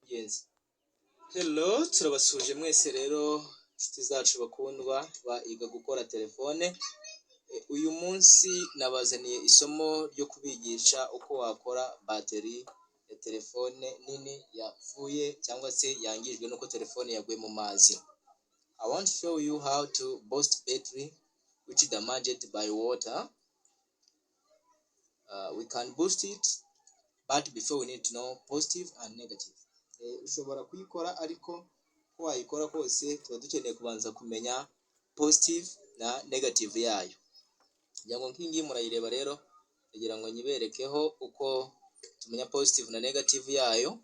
Mugenzi. Hello, turabasuhuje mwese rero, inshuti zacu bakundwa ba Iga Gukora Telefone. Uyu munsi nabazaniye isomo ryo kubigisha uko wakora bateri ya telefone nini yapfuye cyangwa se yangijwe n'uko telefone yaguye mu mazi. I want to show you how to boost battery which damaged by water. We can boost it, but before we need to know positive and negative. Ushobora kuyikora, ariko uko wayikora kose tuba dukeneye kubanza kumenya positive na negative yayo. Kugira ngo nk'iyi ngiyi murayireba rero, kugira ngo nyiberekeho uko tumenya positive na negative yayo.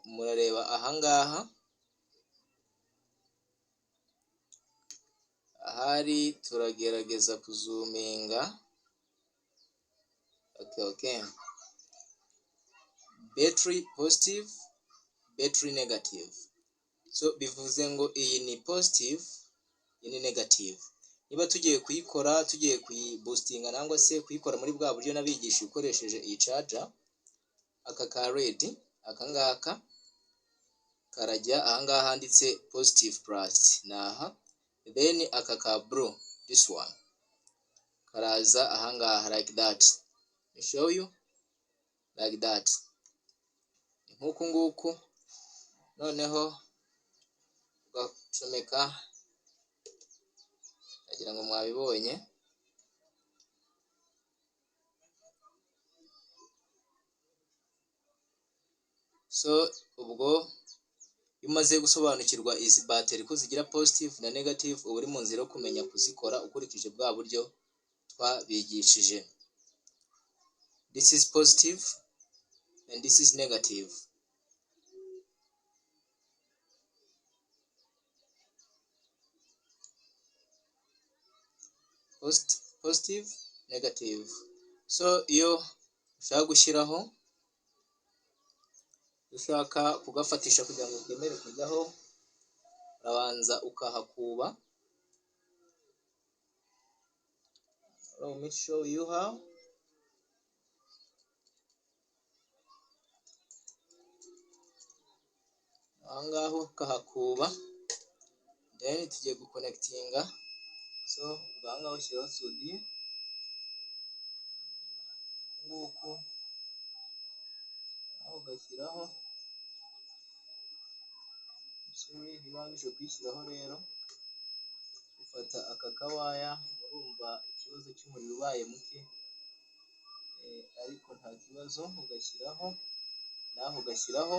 Murareba ahangaha, ahari turagerageza kuzuminga. Okay. Battery positive, battery negative. So bivuze ngo iyi ni positive, iyi ni negative. Niba tugiye kuyikora, tugiye kuyiboostinga nangwa se kuyikora muri bwa buryo nabigisha ukoresheje iyi charger, aka ka red, aka ngaka karajya ahangaha handitse positive plus, naha. Then aka ka blue, this one, karaza ahangaha like that. I show you like that. Nk'uku nguku, noneho ugacomeka, ndagira ngo mwabibonye. So ubwo iyo umaze gusobanukirwa izi bateri ko zigira positive na negative, uba uri mu nzira yo kumenya kuzikora ukurikije bwa buryo twabigishije. This is positive and this is negative. Positive, negative. So iyo ushaka gushyiraho, ushaka kugafatisha kugira ngo kemere kujyaho, urabanza ukahakuba. Let me show you how. Ahangaha ukahakuba, then tugiye guconnectinga. So ahangaha ushyiraho soudure nguku, naho ugashyiraho. Sorry, iyo urangije kuyishyiraho rero, ufata aka kawaya. Murumva ikibazo cy'umuriro ubaye muke, ariko nta kibazo, ugashyiraho naho ugashyiraho.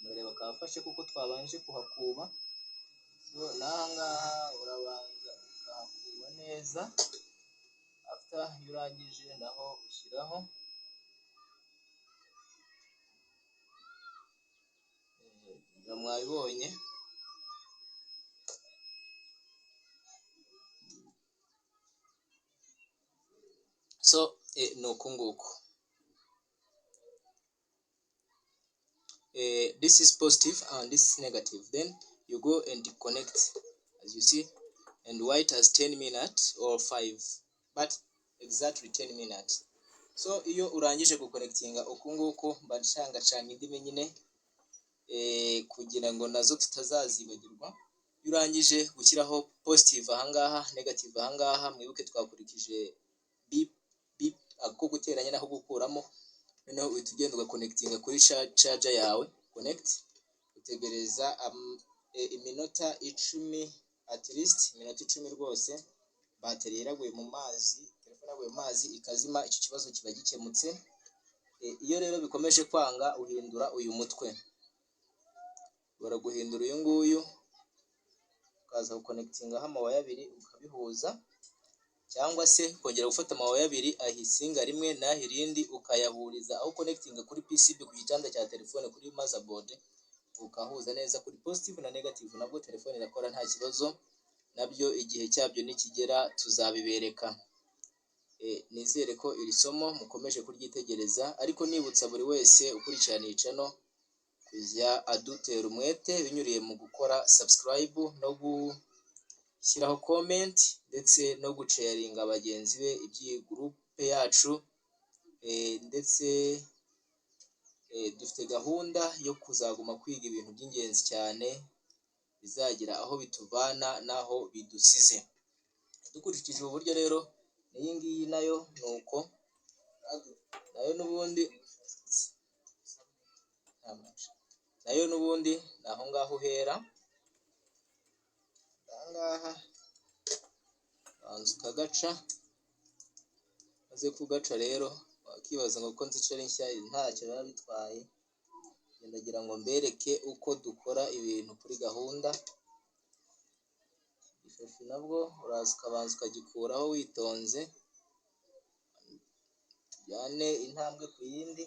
Murareba kafashe kuko twabanje kuhakuba. So n'aha ngaha urabanza ukahakuba neza. After iyo urangije naho ushyiraho. Mwabibonye. So ni uku nguku. This is positive and this is negative. Then you go and connect, as you see, and wait as 10 minutes or 5, but exactly 10 minutes. So iyo urangije guconnectinga uku nguku, mba ncangacanga indimi nyine kugira ngo nazo tutazazibagirwa. Iyo urangije gushyiraho positive ahangaha, negative ahangaha, mwibuke twakurikije bip bip, ako guteranya n'ako gukuramo. Noneho uhita ugenda ugaconnectinga kuri charger yawe, connect, utegereza iminota 10, at least iminota 10 rwose. Bateri yaraguye mu mazi, telefone yaguye mu mazi ikazima, icyo kibazo kiba gikemutse. Iyo rero bikomeje kwanga, uhindura uyu mutwe, baraguhindura uyu nguyu, ukaza guconnectingaho amawaya abiri ukabihuza, cyangwa se kongera gufata amawaya abiri, aha isinga rimwe n'aha irindi, ukayahuriza aho connectinga kuri PCB, ku gitanda cya telefone, kuri motherboard, ukahuza neza kuri positive na negative, nabwo telefone irakora nta kibazo. Nabyo igihe cyabyo nikigera tuzabibereka. Nizere ko iri somo mukomeje kuryitegereza, ariko nibutsa buri wese ukurikirana iyi channel kujya adutera umwete binyuriye mu gukora subscribe no gushyiraho comment ndetse no gusharinga bagenzi be iby'iyi groupe yacu, ndetse dufite gahunda yo kuzaguma kwiga ibintu by'ingenzi cyane bizagira aho bituvana n'aho bidusize. Dukurikije ubu buryo rero, n'iyi ngiyi nayo ni uko, nayo n'ubundi ni aho ngaho uhera, aha ngaha ubanza ukagaca, umaze kugaca rero wakibaza ngo ko nzica ari nshya ntacyo biba bitwaye, ndagira ngo mbereke uko dukora ibintu kuri gahunda. Igishashi nabwo uraza ukabanza ukagikuraho witonze, tujyane intambwe ku yindi.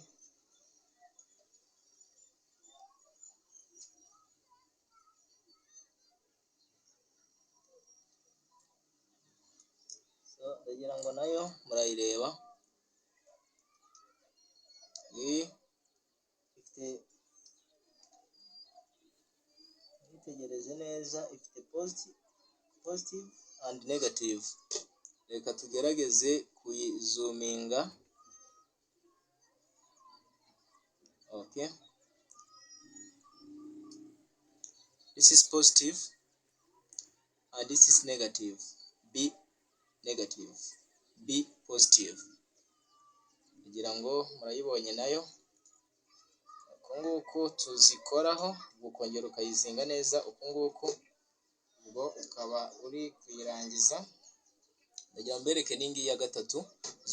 Ndagira ngo nayo murayireba, iyi ifite, mwitegereze neza, ifite positive and negative. Reka tugerageze kuyizuminga. Okay, this is positive and this is negative, B negative, B positive. Kugira ngo murayibonye nayo, uku nguku tuzikoraho, ukongera ukayizinga neza uku nguku, ubwo ukaba uri kuyirangiza. Ndagira mbereke n'ingiyi ya gatatu,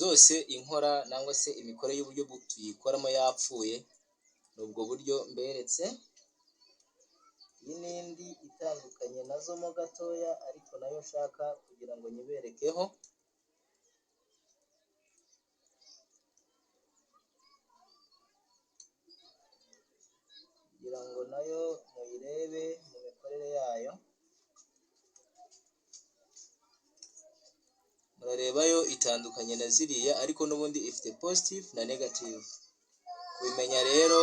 zose inkora nangwa se imikore y'uburyo tuyikoramo yapfuye, ni ubwo buryo mberetse. Iyi n'indi itandukanye nazo mo gatoya, ariko nayo nshaka kugira ngo nyiberekeho. Kugira ngo nayo muyirebe mu mikorere yayo. Murareba yo itandukanye na ziriya, ariko n'ubundi ifite positive na negative. Kubimenya rero,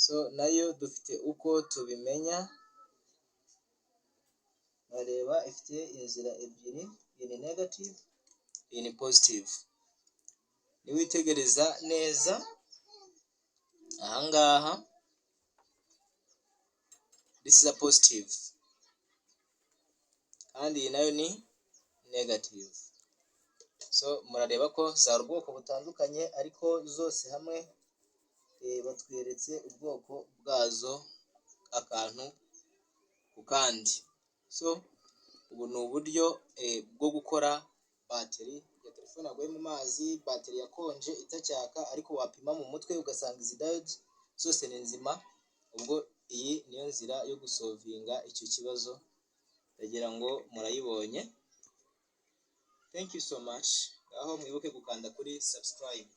so nayo dufite uko tubimenya. Murareba ifite inzira ebyiri, iyi ni negative, iyi ni positive. Niwitegereza neza ahangaha, this is a positive kandi iyi nayo ni negative. So murareba ko zari ubwoko butandukanye, ariko zose hamwe batweretse ubwoko bwazo akantu ku kandi. So ubu ni uburyo bwo gukora bateri ya telefone yaguye mu mazi, bateri yakonje itacyaka, ariko wapima mu mutwe ugasanga izi diode zose ni nzima. Ubwo iyi niyo nzira yo gusolvinga icyo kibazo, ndagira ngo murayibonye. Thank you so much. Aho mwibuke gukanda kuri subscribe.